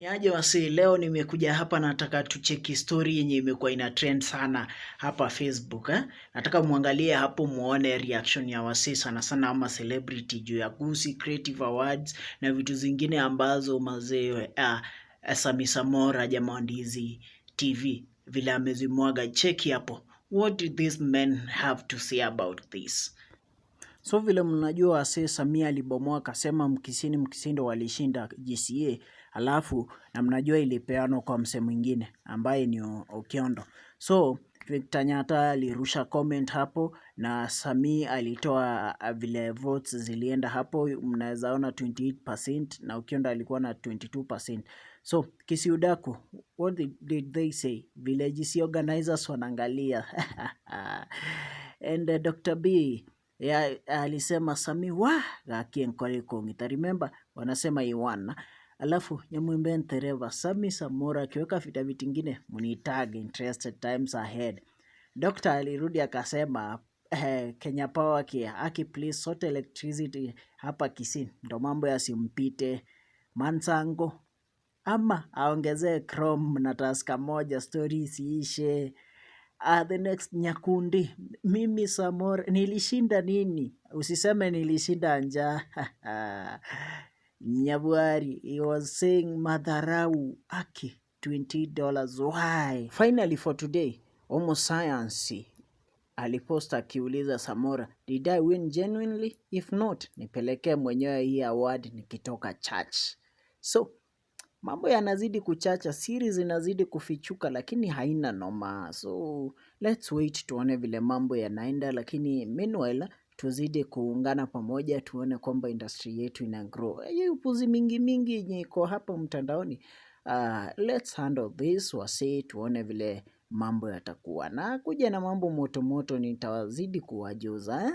Niaje wasee, leo nimekuja hapa, nataka tucheki story yenye imekuwa ina trend sana hapa Facebook, eh? Nataka muangalie hapo muone reaction ya wasee sana sana ama celebrity juu ya Gusii Creative Awards na vitu zingine ambazo mazee Sammy Samora jamaa wa Ndizi TV vile amezimwaga. Cheki hapo. What did these men have to say about this? So vile mnajua wasee, Sammy alibomoa akasema Mkisii ni Mkisii ndo walishinda GCA, alafu na mnajua ilipeanwa kwa msee mwingine ambaye ni Okiondo. So Victor Nyata alirusha comment hapo na Sammy alitoa vile votes zilienda hapo, mnaweza ona 28% na Okiondo alikuwa na 22%. So Kisii Udaku, what did they say? Vile GC organizers wanaangalia. And Dr. B ya, alisema Sammy wa gaki enkore kong'ita. Remember wanasema iwana. Alafu Nyamwimbe Ntereva, Sammy Samora akiweka affidavit ingine mnitag, interested times ahead. Doctor alirudi akasema Kenya Power kia aki please sort electricity hapa Kisii ndo mambo yasimpite Mansango ama aongezee Chrome na Tusker moja story isiishe. The next Nyakundi, mimi Samora nilishinda nini? Usiseme nilishinda njaa. Nyabwari, he was saying madharau aki $20 why? Finally for today, Homo Science alipost akiuliza Samora, "Did I win genuinely? If not, nipelekee mwenyewe hii award nikitoka church." So mambo yanazidi kuchacha, siri zinazidi kufichuka, lakini haina noma. So let's wait tuone vile mambo yanaenda, lakini meanwhile tuzidi kuungana pamoja tuone kwamba industry yetu ina grow. Hii upuzi mingi mingi yenye iko hapa mtandaoni, let's handle this wasee, tuone vile mambo yatakuwa. Na kuja na mambo moto moto nitawazidi kuwajuza, eh?